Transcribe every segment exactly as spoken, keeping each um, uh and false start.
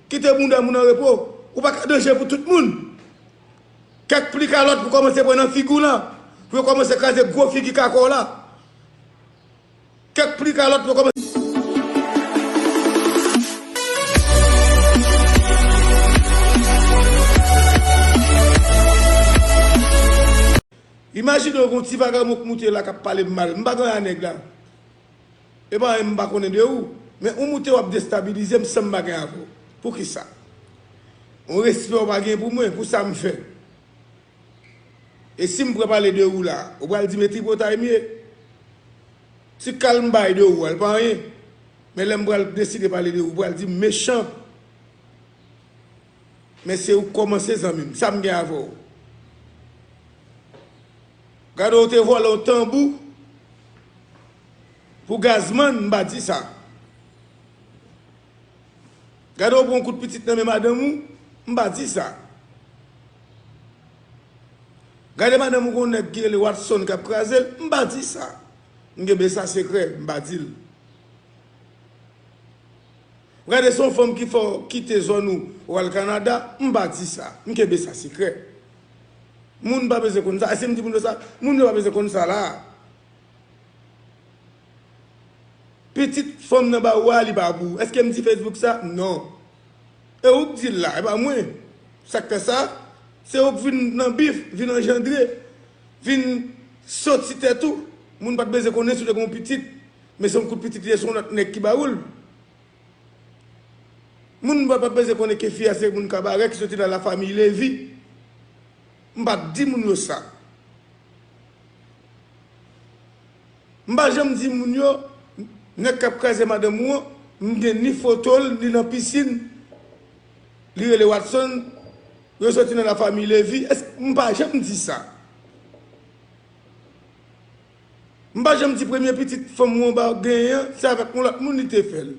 Kite bounda moun an repo. Ou pa ka danje pou tout moun. Kèk pli kalòt pou kòmanse pran nan figi w la. Pou yo kòmanse kraze gwo figi kaka w la. Kèk pli kalòt pou kòmanse. Imajine w gon ti vagabon k moute la k ap pale m mal. M pa gen anyen a nèg la. E pa anyen m pa konnen de ou. Men ou moute w ap destabilize m san m pa gen avè w. Poukisa? Yon respè w pa gen pou mwen, pou sa m fè. E si m pran pale de ou la, ou pral di m e tripotay m ye? Ti kal m bay de ou a, l pa anyen. Men lè m pral deside pale de ou, ou pral di m mechan. Men se ou k kòmanse, zanmi m. Sa m gen avè w? Gade w te vòlè yon tanbou pou Gazman, m pa di sa. Gade w pran yon kout pitit nan men madanm ou, m pa di sa. Gade madanm ou gon nèg ki rele Watson k ap kraze l, m pa di sa. M kenbe sa sekrè, m pa di l. Gade se yon fanm ki fè w kite zòn ou, ou al Kanada, m pa di sa. M kenbe sa sekrè. Moun pa bezwen konn sa. E si m di moun yo sa, moun yo pa bezwen konn sa la. Pitit fanm nan ba ou a, li pa pou ou. Èske m di Facebook sa? Non. E ou k di l la, e pa mwen. Sa k fè sa? Se ou k vin nan bif, vin anjandre, vin soti tèt ou. Moun pa t bezwen konnen si w te gen yon pitit. Men se yon kout pitit li ye, se yon lòt nèg ki ba ou l. Moun pa t bezwen konnen ke fi a se moun Kabarè ki soti nan lafanmi Levi. M pa t di moun yo sa. M pa janm di moun yo, nèg k ap kraze madanm ou an, m gen ni foto l, ni nan pisin. Li rele Watson, yo soti nan lafanmi Levi. Èske m pa janm di sa? M pa janm di premye pitit fanm ou anba genyen an, se avèk yon lòt moun li te fè l.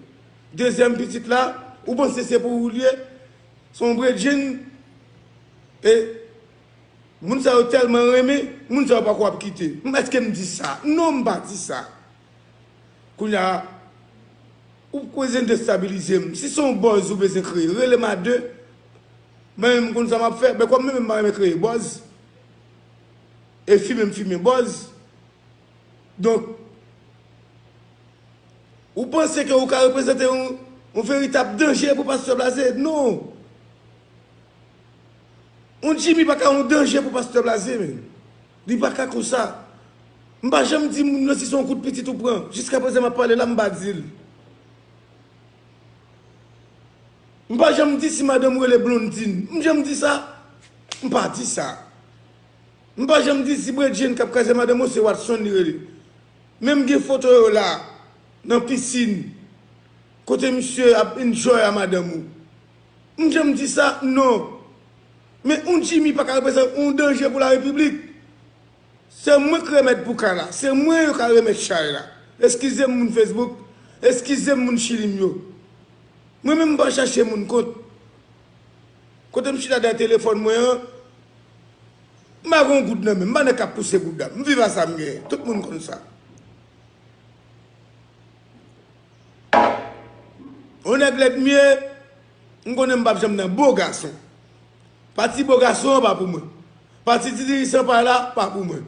Dezyèm pitit la, ou panse se pou ou l ye? Se yon bredjenn. E moun sa yo tèlman renmen, moun sa yo pako ap kite. M, èske m di sa? Non, m pa di sa. Kounye a, ou bezwen destabilize m. Si se yon buzz ou bezwen kreye, rele m a de. Mwen menm m konn sa m ap fè. Men kòm mwen menm m pa renmen kreye buzz, e fimen m fimen buzz. Donk, ou panse ke ou ka reprezante yon, yon veritab danje pou pastè Blaze? Non! Yon Jimmy pa ka yon danje pou pastè Blaze, men. Li pa ka konsa. M pa janm di moun yo si se yon kout pitit ou pran. Jiskaprezan m ap pale la, m pa di l. M pa janm di si madanm ou rele Blondine. M janm di sa? M pa di sa. M pa janm di si bredjenn k ap kraze madanm ou se Watson li rele. Men m gen foto yo la, nan pisin, kote misye ap enjoy a madanm ou. M janm di sa? Non. Men yon Jimmy pa ka reprezante yon danje pou larepiblik. Se mwen k remèt bouka la. Se mwen yo ka remèt chay la. Eskize m, moun Facebook. Eskize m, moun Chili m yo. Mwen menm, m pa chache moun kont. Kote m chita dèyè telefòn mwen an, m pa gen yon goud nan men m. M pa nèg k ap pouse goud la. M viv a sa m genyen. Tout moun konn sa. Yon nèg lèd m ye, m konnen m p ap janm nan bo gason. Pati bo gason an pa pou mwen. Pati ti dirijan pa la, pa pou mwen.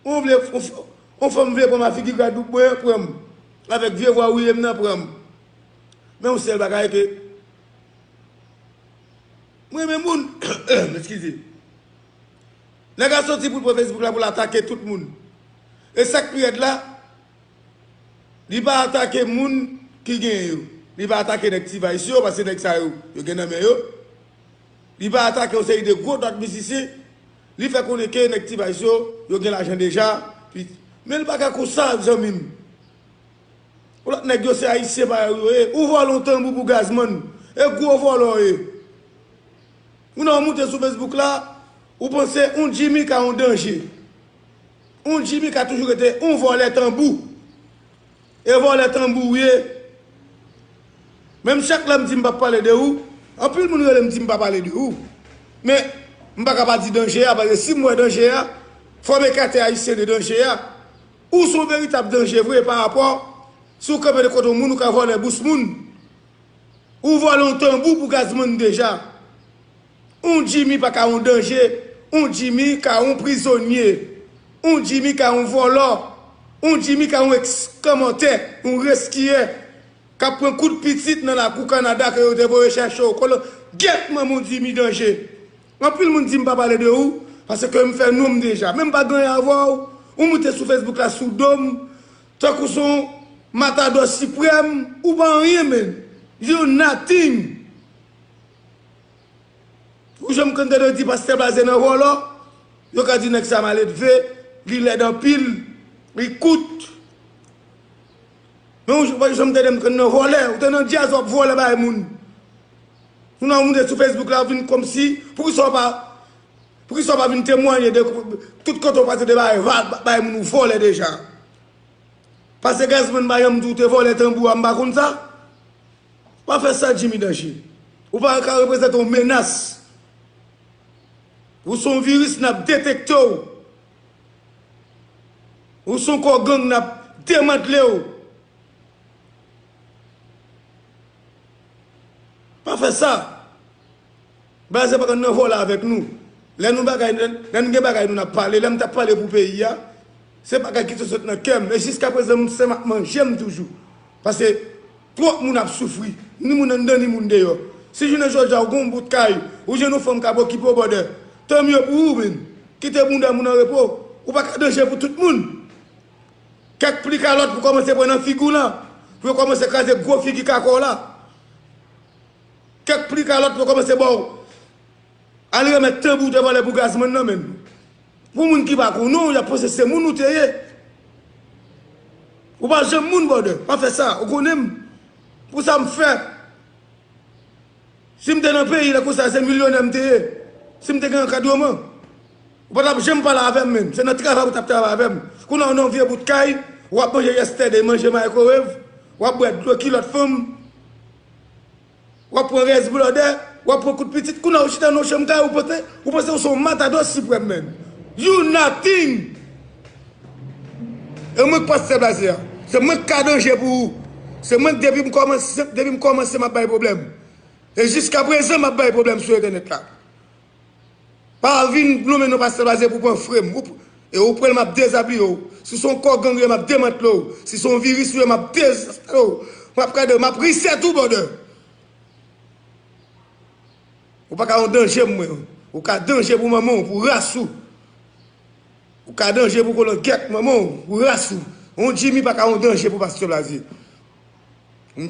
Ou vle, ou f-, yon fanm vle pran ma figi Gwadloup mwen, pran m. Avèk vye vwa wouye m nan, pran m. Men yon sèl bagay ke, mwen renmen moun, eskize. Nèg la soti pou l pran Facebook la pou l atake tout moun. E sa k pi rèd la, li pa atake moun ki genyen yo. Li pa atake nèg T-Vice yo, paske nèg sa yo, yo gen nan men yo. Li pa atake yon seri de gwo dòt mizisyen. Li fè konnen ke nèg T-Vice yo, yo gen lajan deja. Pi, men li pa ka konsa, zanmi m. Ou lòt nèg yo se ayisyen parèy ou yo ye. Ou vòlè yon tanbou pou Gazman. E gwo vòlè w ye. Ou nan moute sou Facebook la, ou panse yon Jimmy ka yon danje. Yon Jimmy ka toujou rete yon vòlè tanbou. E vòlè tanbou w ye. Menm chak lè m di m p ap pale de ou, anpil moun rele m di m pa pale de ou. Men, m pa ka pa di danje a, paske si m wè danje a, fò m ekate ayisyen de danje a. Ou se yon veritab danje vre pa rapò si w kanpe de kote yon moun, ou ka vòlè bous moun. Ou vòlè yon tanbou pou Gazman deja. Yon Jimmy pa ka yon danje. Yon Jimmy ka yon prizonye. Yon Jimmy ka yon vòlò. Yon Jimmy ka yon ekskremantè, yon reskiyè. K ap pran kout pitit nan lakou Kanada ke yo te voye chèche w. Kolon, gyèt manman w Jimmy danje. Anpil moun di m pa pale de ou, paske m fè non m deja. Men m pa gen anyen avè w. Ou moute sou Facebook la sou do m, tankou se yon matadò siprèm, ou pa anyen, menn. You nothing. Ou janm tande yo di pastè Blaze nan vòlò? Yo ka di nèg sa maledve, li lèd anpil, li kout. Men ou, ou janm tande m nan vòlè, ou te nan djaz w ap vòlè bay moun. Ou nan moute sou Facebook la, ou vin kòmsi, poukisa w pa, poukisa w pa vin temwanye de tout kote w pase de bay, bay moun ou vòlè deja? Pase Gazman pa janm di w te vòlè tanbou a, m pa konn sa. Pa fè sa, Jimmy Danje. Ou pa ka reprezante yon menas. Ou se yon viris, n ap detekte w. Ou se yon kò gang, n ap demantle w. Pa fè sa. Blaze pa konn nan vòlè avèk nou. Lè nou bagay, lè, lè nou gen bagay nou n ap pale, lè m t ap pale pou peyi a, se bagay ki te sot nan kè m. E jiskaprezan, m, se m ap manje m toujou. Paske twòp moun ap soufri. Ni moun anndan, ni moun deyò. Si jounen jodi a ou gen yon bout kay, ou jwenn yon fanm k ap okipe w, brother, tant mieux pou ou, menn. Kite bounda moun an repo. Ou pa ka danje pou tout moun. Kèk pli kalòt pou kòmanse pran nan figi w lan, pou yo kòmanse kraze gwo figi kaka w la. Kèk pli kalòt pou yo kòmanse ba w. Al remèt tanbou w te vòlè pou Gazman nan, menn. Pou moun ki pa konnen w, y ap panse se moun ou te ye. Ou pa janm moun, brother. Pa fè sa. Ou konnen m. Pou sa m fè. Si m te nan peyi la konsa, se milyonè m te ye. Si m te gen ankadreman, ou pa t ap janm pale avè m menm. Se nan travay ou t ap travay avè m. Kounye a w nan yon vye bout kay, w ap manje yesterday, manje microwave, w ap bwè dlo kilòt fanm, w ap pran rès blòdè, w ap pran kout pitit. Kounye a w chita nan yon chanm kay, ou panse, ou panse w se yon matadò siprèm, menn. You nothing! E mwen k pastè Blaze a. Se mwen k ka danje pou ou. Se mwen k depi m kòmanse, depi m kòmanse m ap bay pwoblèm. E jiskaprezan m ap bay pwoblèm sou entènèt la. Pa vin nonmen non pastè Blaze pou pran frè m. Ou p-, e ou pran l m ap dezabiye w. Si se yon kò gang ou ye m ap demantle w. Si se yon viris ou ye m ap dezanstre w. M ap gade, m ap reset ou, brother. Ou pa ka yon danje pou mwen. Ou ka danje pou manman w, pou ras ou. Ou ka danje pou kolon gèt manman w, pou ras ou. Yon Jimmy pa ka yon danje pou pastè Blaze. M,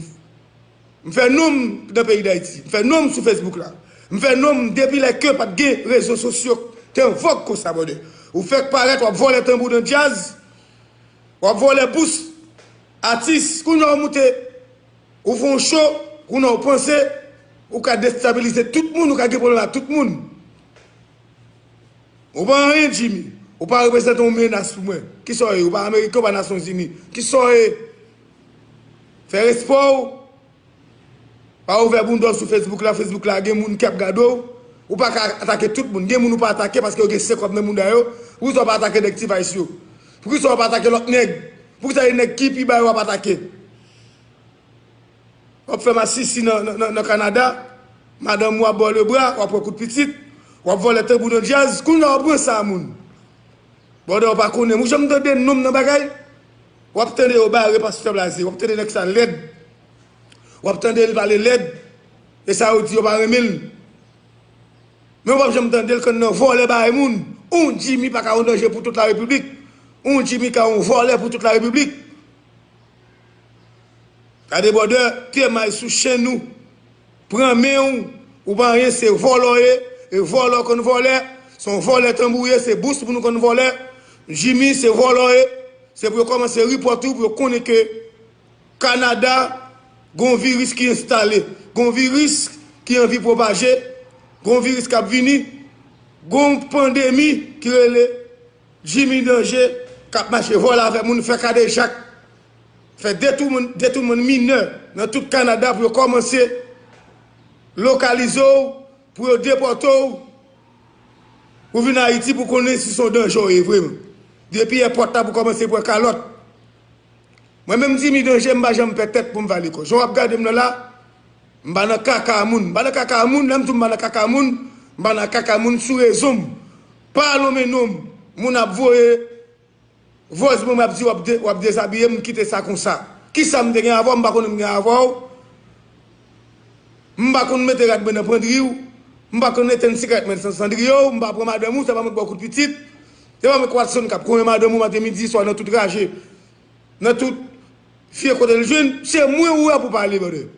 m fè non m nan peyi Dayiti. M fè non m sou Facebook la. M fè non m depi lè ke pa t gen rezo sosyo te an vòg konsa, brother. Ou fèk parèt, w ap vòlè tanbou nan djaz. W ap vòlè bous atis. Kounye a w moute, ou fè yon cho, kounye a w panse, ou ka destabilize tout moun, ou ka gen pwoblèm ak tout moun. Ou pa anyen, Jimmy. Ou pa reprezante yon menas pou mwen. Kisa w ye? Ou pa Ameriken, ou pa Nasyonzini. Kisa w ye? Fè respè w. Pa ouvè bounda w sou Facebook la. Facebook la gen moun k ap gade w. Ou pa ka atake tout moun. Gen moun ou pa atake paske yo gen senkòb nan bounda yo. Poukisa w pa atake nèg T-Vice yo? Poukisa w pa atake lòt nèg? Poukisa e nèg ki pi ba yo w ap atake? W ap fè masisi nan, nan, nan, nan Kanada, madanm ou ap ba w lebra, w ap pran kout pitit, w ap vòlè tanbou nan djaz, kounye a w ap ranse a moun. Brother, w pa konnen m, ou janm tande non m nan bagay? W ap tande yo bare pastè Blaze, w ap tande nèg sa lèd, w ap tande l pale lèd, e sa yo di yo pa renmen l. Men w p ap janm tande l konn nan vòlè bay moun. Yon Jimmy pa ka yon danje pou tout larepiblik. Yon Jimmy ka yon vòlè pou tout larepiblik. Gade brother, temay sou chenn ou. Pran men w, ou pa anyen, se vòlè w ye, e vòlè w konn vòlè, se yon vòlè tanbou w ye, se bous pou nou konn vòlè. Jimmy, se vòlè w ye, se pou yo kòmanse report ou, pou yo konnen ke Kanada, gon viris ki enstale, gon viris ki anvi pwopaje, gon viris k ap vini, gon pandemi ki rele Jimmy Danje k ap mache vòlè avèk moun, fè kadejak, fè detounman, detounman minè nan tout Kanada pou yo kòmanse lokalize w, pou yo depòte w, pou vin Ayiti pou konnen si se yon danje w ye vre. Depi èpòt la pou kòmanse pran kalòt. Mwen menm Jimmy Danje, m pa janm pè tèt pou m vale kò. Jan w ap gade m nan la, M pa nan kaka moun. M pa nan kaka moun. Lè m di w m pa nan kaka moun, m pa nan kaka moun sou rezo m. Pa lonmen non m. Moun ap voye voice mwen, ap di w ap de- w ap dezabiye m, kite sa konsa. Kisa m te gen avè w? M pa konnen m gen avè w. M pa konn mete rad mwen nan pandri w. M pa konn etenn sigarèt mwen nan sandriye w. M pa pran madanm ou, se pa mwen k ba w kout pitit. Se pa mwen k Watson k ap konyen madanm ou maten, midi, swa nan tout raje. Nan tout fye kote l jwenn, se mwen ou wè pou pale, brother.